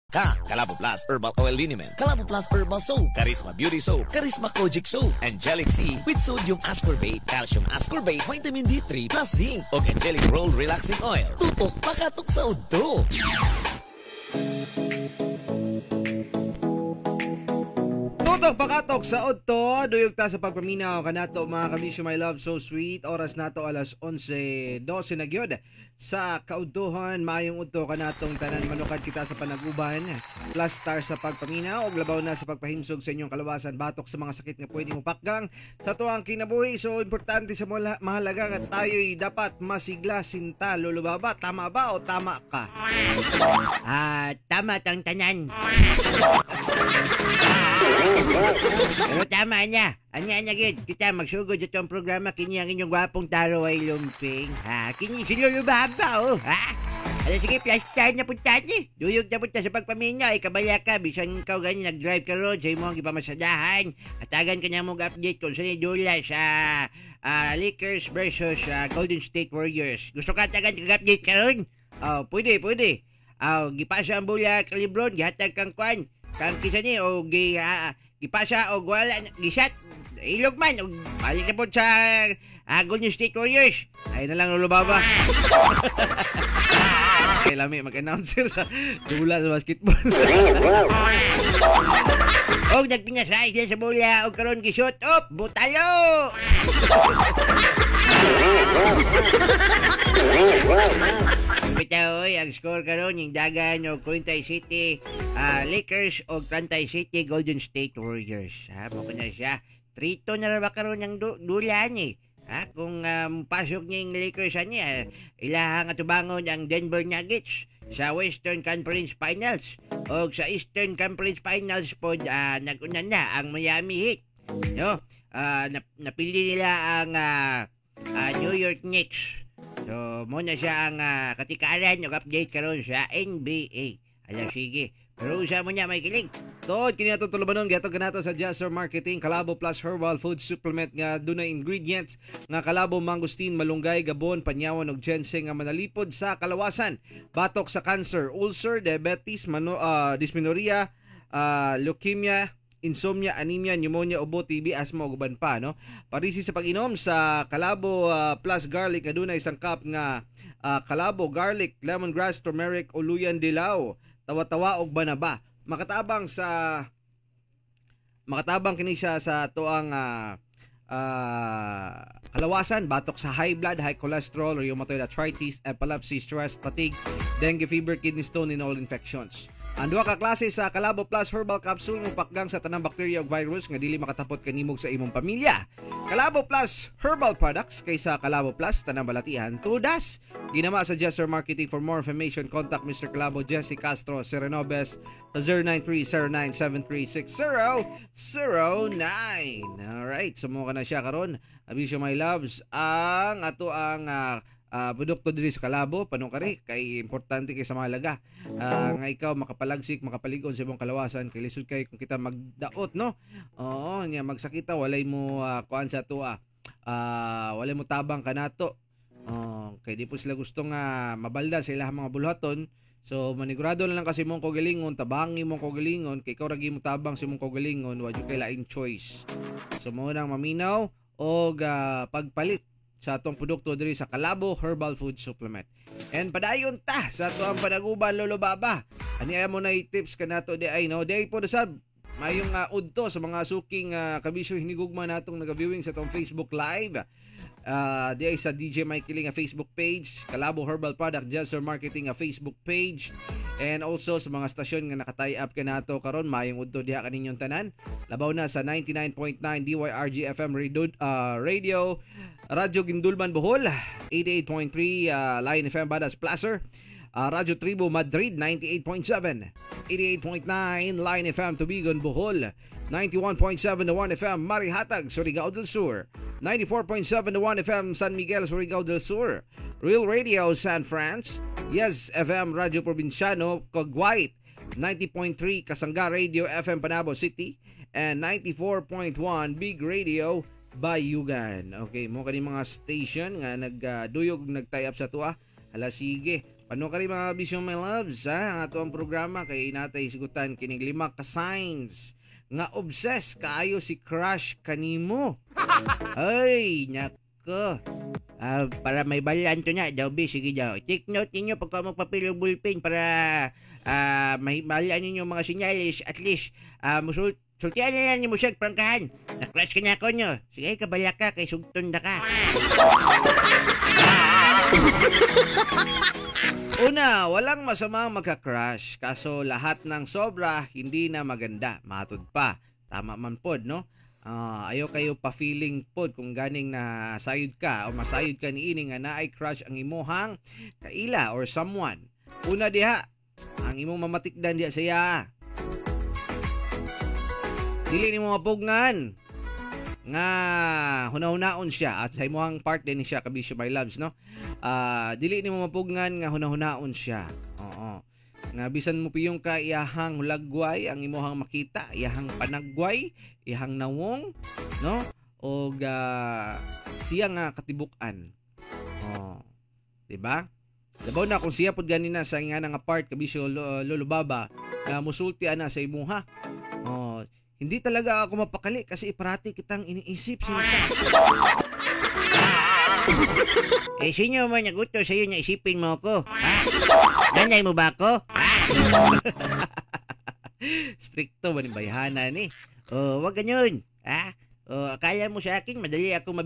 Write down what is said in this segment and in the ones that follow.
Ka, Kalabo Plus Herbal Oil Liniment, Kalabo Plus Herbal Soap, Charisma Beauty Soap, Charisma Kojic Soap, Angelic C with Sodium Ascorbate, Calcium Ascorbate, Vitamin D3 plus Zinc, ug Angelic Roll Relaxing Oil. Tutok pakatok sa udto. Tutok pakatok sa udto, duyog ta sa pagpaminaw kanato mga kabisyo, my love, so sweet. Oras nato alas 11:12 na gyud sa kaudtuhan. Maayong udto kanatong tanan, manukad kita sa panaguban, plus star sa pagpaminaw og labaw na sa pagpahimsog sa inyong kalawasan batok sa mga sakit nga pwede mo pakgang sa tuang kinabuhi. So importante sa mahalaga nga tayo'y dapat masigla sinta, Lolo Baba. Tama ba o tama ka? Tama tang tanan. Pero tama niya. Anya niya gid. Kita magsugod itong programa kini ang inyong gwapong taro ay lumping. Ha, kini si Lolo Baba oh. Ha? Ala sige, plastar na punta ni. Duyog na punta sa pagpaminaw. Ay kabala ka bisan ikaw gani nag-drive ka ron sa imong gipamasadaan. Hatagan ka niya mong update kung sa dula sa Lakers versus Golden State Warriors. Gusto ka tagan kag update karon? Oh, pwede, pwede. Oh, gipasa ang bola kay LeBron, gihatag kang kwan. Kang kisa ni o gipasa og wala gisat ilog man og balik na po sa Golden State Warriors. Ay na lang Lolo Baba. Kay lami mag-announcer sa dula sa basketball. Og nagpinasay siya sa bola og karon gishoot up butalo. Bitaw oy, ang score karon yung dagan og 47 Lakers og 37 Golden State Warriors. Ha, mo na siya. 3-2 na ra ba karon ang dula ni. Ha, kung pasok niya yung Lakers ani, ilahang atubangon ang Denver Nuggets sa Western Conference Finals. Og sa Eastern Conference Finals pod nag-una na ang Miami Heat. No? Napili nila ang New York Knicks. So, muna siya ang katikaran og update karon sa NBA. Ala sige. Pero usa mo niya may kilig. Tuod kini atong tulubanon gihatag kanato sa Jasser Marketing Kalabo Plus Herbal Food Supplement nga dunay ingredients nga kalabo, mangosteen, malunggay, gabon, panyawan ug ginseng nga manalipod sa kalawasan, batok sa cancer, ulcer, diabetes, dysmenorrhea, leukemia, insomnia, anemia, pneumonia, ubo, TB, asthma ug uban pa, no? Parisi sa pag-inom sa Kalabo Plus Garlic adunay isang cup nga kalabo, garlic, lemongrass, turmeric, uluyan dilaw, tawa-tawa ug banaba. Makatabang kini siya sa tuang kalawasan, batok sa high blood, high cholesterol, rheumatoid arthritis, epilepsy, stress, fatigue, dengue fever, kidney stone, and all infections. Ang duha ka klase sa Kalabo Plus Herbal Capsule mo pakgang sa tanang bakterya ug virus nga dili makatapot kanimog sa imong pamilya. Kalabo Plus Herbal Products kaysa Kalabo Plus tanang balatihan tudas. Ginama sa Jester Marketing. For more information, contact Mr. Kalabo Jesse Castro Serenobes sa 093-0973-6009. Alright, sumuka na siya karon. Abisyo my loves, ang ato ang produkto diri sa Kalabo panungkari kay importante kay sa mahalaga nga ikaw makapalagsik, makapaligon sa imong kalawasan kay lisod kay kung kita magdaot, no? Oo, nya magsakita walay mo kuan sa tua, walay mo tabang kanato. Kay di po sila gusto nga mabalda sa ilang mga bulhaton. So manigurado na lang kasi mong kagalingon, tabangi mong kagalingon kay ikaw ra gyud mo tabang sa imong kagalingon, wa jud kay laing choice. So mo nang maminaw og pagpalit sa atong produkto diri sa Kalabo Herbal Food Supplement. And padayon ta sa ato ang panaguban, Lolo Baba. Ani ay mo na tips kanato di ay, no? Di ay po sab mayong udto sa mga suking kabisyo hinigugma natong naga-viewing sa atong Facebook Live. Di ay sa DJ Mike Kiling Facebook page, Kalabo Herbal Product Jester Marketing Facebook page, and also sa mga stasyon nga naka-tie up kanato karon, mayong udto diha kaninyong tanan. Labaw na sa 99.9 DYRG FM Radio, Radyo Gindulman Bohol, 88.3 Lion FM Badas Placer, Radyo Tribo Madrid 98.7, 88.9 Lion FM Tubigon Bohol, 91.7 The 1 FM Marihatag, Surigao del Sur, 94.7 The 1 FM San Miguel, Surigao del Sur, Real Radio San Franz, Yes FM Radyo Provinciano Cagwait, 90.3 Kasangga Radio FM Panabo City, and 94.1 Big Radio Bayugan. Okay, mo kani mga station nga nagduyog nag-tie up sa tuwa. Hala sige. Paano ka rin mga bisyo my loves, ha? Ang ato ang programa kay inatay sigutan kining 5 ka signs nga obsessed kaayo si crush kanimo. Ay, nako. Para may balan to na, daw, be, sige daw. Take note ninyo pagka magpapil o bullpen para may balan ninyo mga sinyalis. At least, sultian na lang ni mo siya, prangkahan. Na-crush ka na ako nyo. Sige, kabala ka, kay sugton na ka. Una, walang masamang magka-crush. Kaso lahat ng sobra, hindi na maganda. Matud pa. Tama man pod, no? Ayaw kayo pa-feeling pod kung ganing na sayod ka o masayod ka niini nga naay crush ang imuhang kaila or someone. Una diha, ang imong mamatikdan diha siya. Dili nimo mapugngan nga hunahunaon siya at sa imuhang part din siya kabisyo my loves, no? Dili nimo mapugngan nga hunahunaon siya. Oo. Nga bisan mo piyong ka iyahang hulagway ang imuhang makita, iyahang panagway, iyahang nawong, no? Og siya nga katibuk-an. Oh. 'Di ba? Labaw na kung siya pud ganina sa nga nga part kabisyo Lolo Baba nga musulti ana sa imuha. Oh, hindi talaga ako mapakali kasi parati kitang iniisip sa mata. Eh, sino man naguto sa'yo na isipin mo ako? Ha? Nanay mo ba ako? Ha? Stricto ba ni bayhana ni? Oh, wag ganyan. Ha? Oh, akala mo sa akin madali akong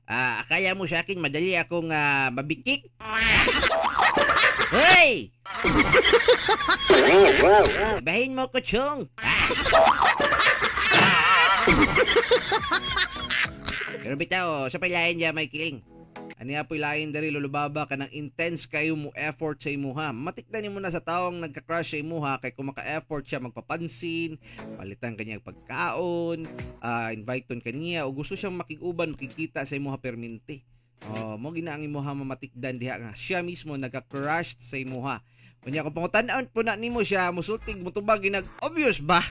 akala mo sa akin madali akong mabitik? Hoy! Bahin mo ko, Chong. Pero bitaw, sa pailain niya may kiling. Aniya po'y lain dari Lolo Baba kanang intense kayo mo effort sa imuha. Matikdan nimo na sa taong nagka-crush sa imuha kay kung maka-effort siya magpapansin, palitan kanya pagkaon, invite ton kaniya o gusto siyang makig-uban, makikita sa imuha perminti. Oh, mo gina ang imuha mamatikdan diha nga siya mismo nagka-crush sa imuha. Unya kung pangutan-on po na nimo siya, musultig mutubag ginag obvious ba?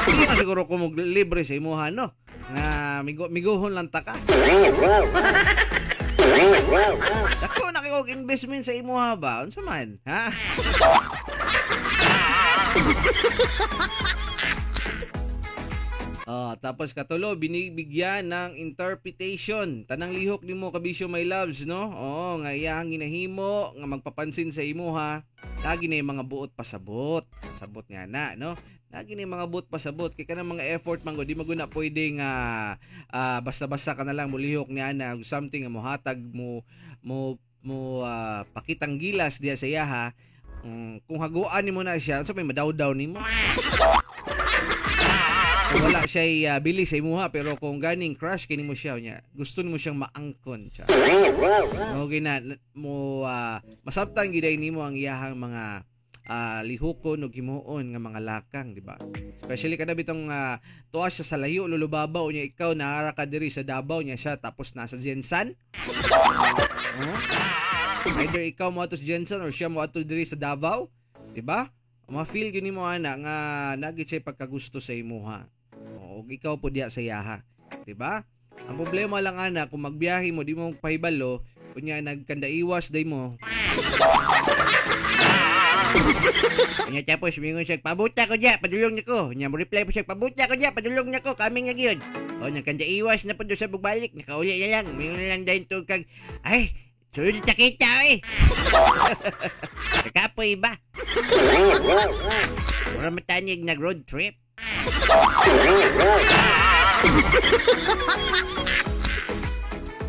Hindi na siguro ko libre sa imuha, no? Nga miguhon lang ta ka. Dako na kayo og investment sa imuha ba? Unsa man? Ha? Oh, tapos katulo, binibigyan ng interpretation. Tanang lihok nimo kabisyo my loves, no? Oo, nga iyang ginahimo nga magpapansin sa imuha. Lagi na yung mga buot pasabot. Pasabot nga na, no? Lagi na yung mga buot pasabot. Kaya kanang mga effort man go, di maguna pwedeng basta-basta ka na lang mulihok niya na something nga mohatag mo mo pakitang gilas diya sa iyaha. Kung haguan nimo na siya, unsa may madawdaw nimo? Kung wala siya bili sa imuha, pero kung ganing crush kini mo siya niya, gusto nimo siyang maangkon siya. Mo gina mo masabtan gid nimo ang iyahang mga lihukon ug himuon nga mga lakang, di ba? Especially kada bitong tuwa siya sa layo Lolo Baba unya ikaw naara ka diri sa Davao niya siya tapos nasa Jensan. Oh? Either ikaw mo ato sa Jensan or siya mo ato diri sa Davao, di ba? Ma-feel gyud nimo ana nga nagit siya pagkagusto sa imuha. O ikaw po diha sa iyaha, di ba? Ang problema lang ana kung magbiyahe mo di mo pahibalo unya nagkanda iwas day mo. Nya tapos mingon siya, pabuta ko diya, padulong nako. Nya mo reply po siya, pabuta ko diya, padulong nako, kami nga gyud. O nagkanda iwas na pud sa bugbalik, nakauli na lang. Mingon na lang dayon tug kag ay, sulod ta kita eh. Kapoy ba? Mura matanig nag road trip.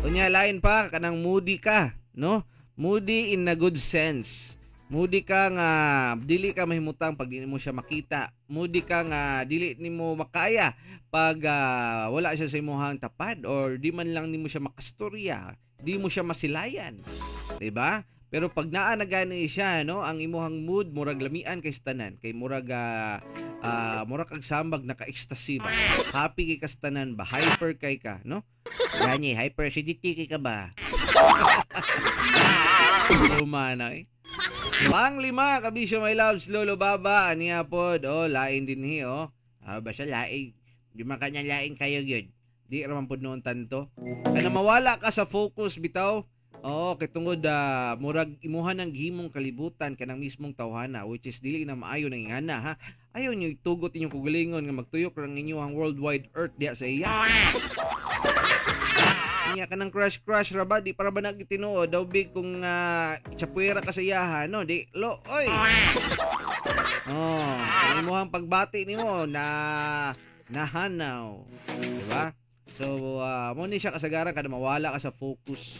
Unya lain pa kanang moody ka, no? Moody in a good sense. Moody ka nga dili ka mahimutang pag di mo siya makita. Moody ka nga dili nimo makaya pag wala siya sa imuhang tapad or di man lang nimo siya makastorya, di mo siya masilayan. Di ba? Pero pag naa na gani siya, no, ang imuhang mood murag lamian kay tanan, kay murag murag kag sambag naka-ecstasy ba. Happy kay kastanan ba, hyper kay ka, no? Gani hyper acidity kay ka ba? Luma na eh. Panglima, kabisyo my loves, Lolo Baba, aniya pod, oh, lain din hi, oh. Basta lain, di man kanya lain kayo gyud. Di raman pod noon tanto. Kana mawala ka sa focus bitaw. Oo, kay tungod murag imuha ng gihimong kalibutan kanang mismong tawhana, which is dili na maayo nang ingana, ha. Ayaw niyo itugot inyong kugalingon nga magtuyok rang inyong worldwide earth diha sa iya. Niya kanang crush crush ra ba, di para ba nagtinuod daw big kung chapwera ka sa iyaha, no, di lo oy. Oh, ang imuhang pagbati nimo na nahanaw, di ba? So mo ni siya kasagaran kada mawala ka sa focus.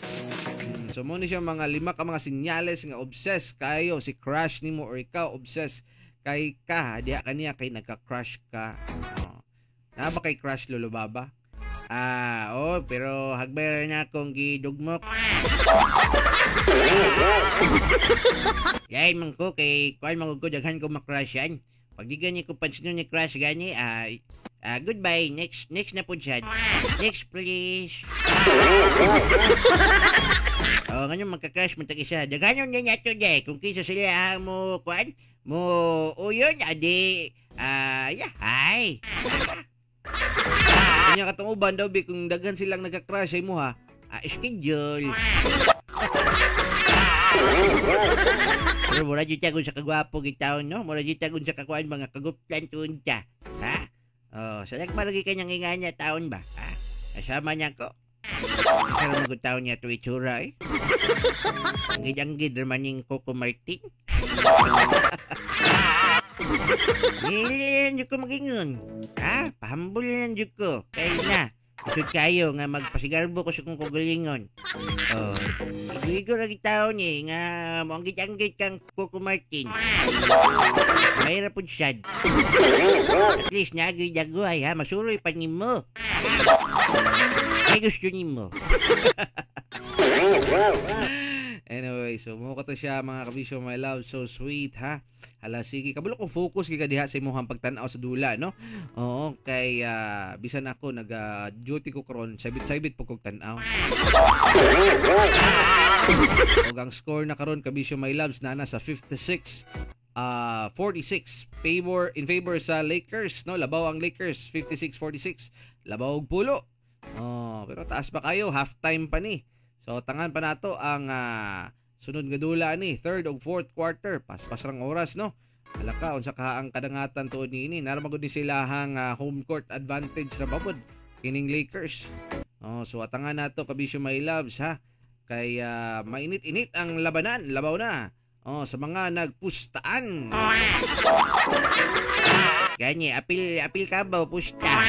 So mo ni siya mga lima ka mga senyales nga obsessed kayo si crush nimo or ikaw obsessed kay ka diha kaniya kay nagka-crush ka. Oh. Naa ba kay crush, Lolo Baba? Oh, pero hagbay na akong gidugmok. Lain man ko kay kuan man ko daghan ko makrushan. Pag di gani ko pansin ni crush gani, goodbye, next next na pud siya. Next please. Oh, ngano magka-crush man tag isa. Daghanon niya niya day kung kinsa sila ang mo kuan mo uyon adi yeah, ay. Kanya katong uban daw bi kung daghan silang nagka-crush ay mo ha. Schedule. Pero mura jud ta sa kagwapo gid taon, no? Mura jud ta sa kakuan mga kaguplan tuon ta. Ha? Oh, sa nagmaragi kanyang inganya taon ba? Ha? Kasama niya ko. Pero magud taon niya to itsura eh. Anggid-anggid raman ning Coco Martin. Dili lang jud ko magingon. Ha? Pahambol lang jud ko. Kay na. Isod kayo nga magpasigarbo ko sa kong kagalingon. Oh, igo lagi taon eh nga moanggit-anggit kang Coco Martin. Mahirap pud sad. At least nagoy dagoy ha, masuroy pa nimo. Ay gusto nimo. Anyway, so mo to siya mga kabisyo, my love, so sweet ha. Hala sige, kabalo kong focus kay diha sa imong pagtan-aw sa dula, no? Oo, kay bisan ako nag duty ko karon, sabit-sabit pud kog tan-aw. Og ang score na karon kabisyo my loves nana sa 56 46 favor in favor sa Lakers, no? Labaw ang Lakers 56-46. Labaw og pulo. Oh, pero taas pa kayo, half time pa ni. So tangan pa nato ang sunod nga dula ni third ug fourth quarter, paspas rang oras, no? Alaka unsa ka ang kadangatan tuod niini, nara magud ni silahang home court advantage ra babod kining Lakers. Oh, so atangan nato kabisyo my loves ha, kay mainit-init ang labanan, labaw na. Oh, sa mga nagpustaan. Gani, apil kabaw pusta.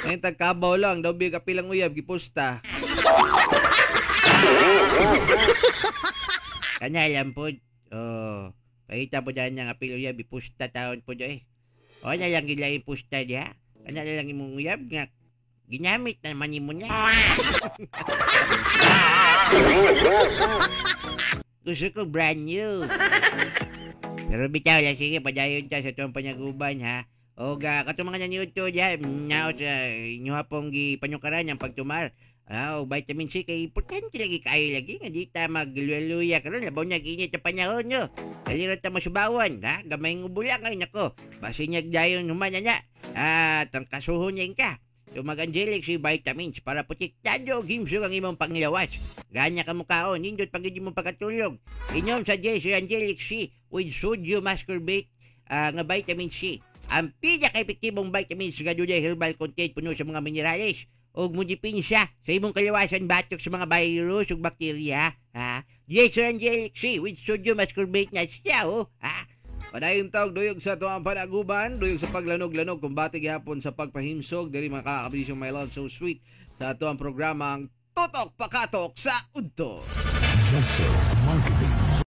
Ngayon tagkabaw lang daw big apil ang uyab gipusta. Kana lang po. Oh, pakita po dyan ang apil uyab ipusta taon po eh. O na lang gila ipusta diha. Kana lang imong uyab nga ginamit na man nimo na. Gusto ko brand new. Pero bitaw lang sige padayon ta sa tuwang panaguban ha. O ga katong mga naniud to diha naot sa inyo hapong gipanyukaran ang pagtumar. Ah, vitamin C kay importante lagi kayo lagi nga di ta magluya-luya karon labaw na init sa panahon no. Dali ra ta masubawan ha, gamay ng ubo lang ay nako. Basin niya dayon human na. Ah, tangkasuhon niya ka. So mag-Angelic C vitamins para protektado og himsog ang imong panglawas. Ganya ka mukaon, nindot pag mo pagkatulog. Inom sa Jesse Angelic C with sodium ascorbate nga vitamin C. Ang pinaka-epektibong vitamins nga dunay herbal content puno sa mga minerales ug modepensa sa imong kalawasan batok sa mga virus ug bakterya, ha? Jesse Angelic C with sodium ascorbate na siya, oh, ha? Padayon tawag duyog sa tuang panaguban, duyog sa paglanog-lanog, kumbate gihapon sa pagpahimsog diri mga kakabisyo my love, so sweet sa tuang programa ang Tutok Pakatok sa Udto. Jesse Marketing.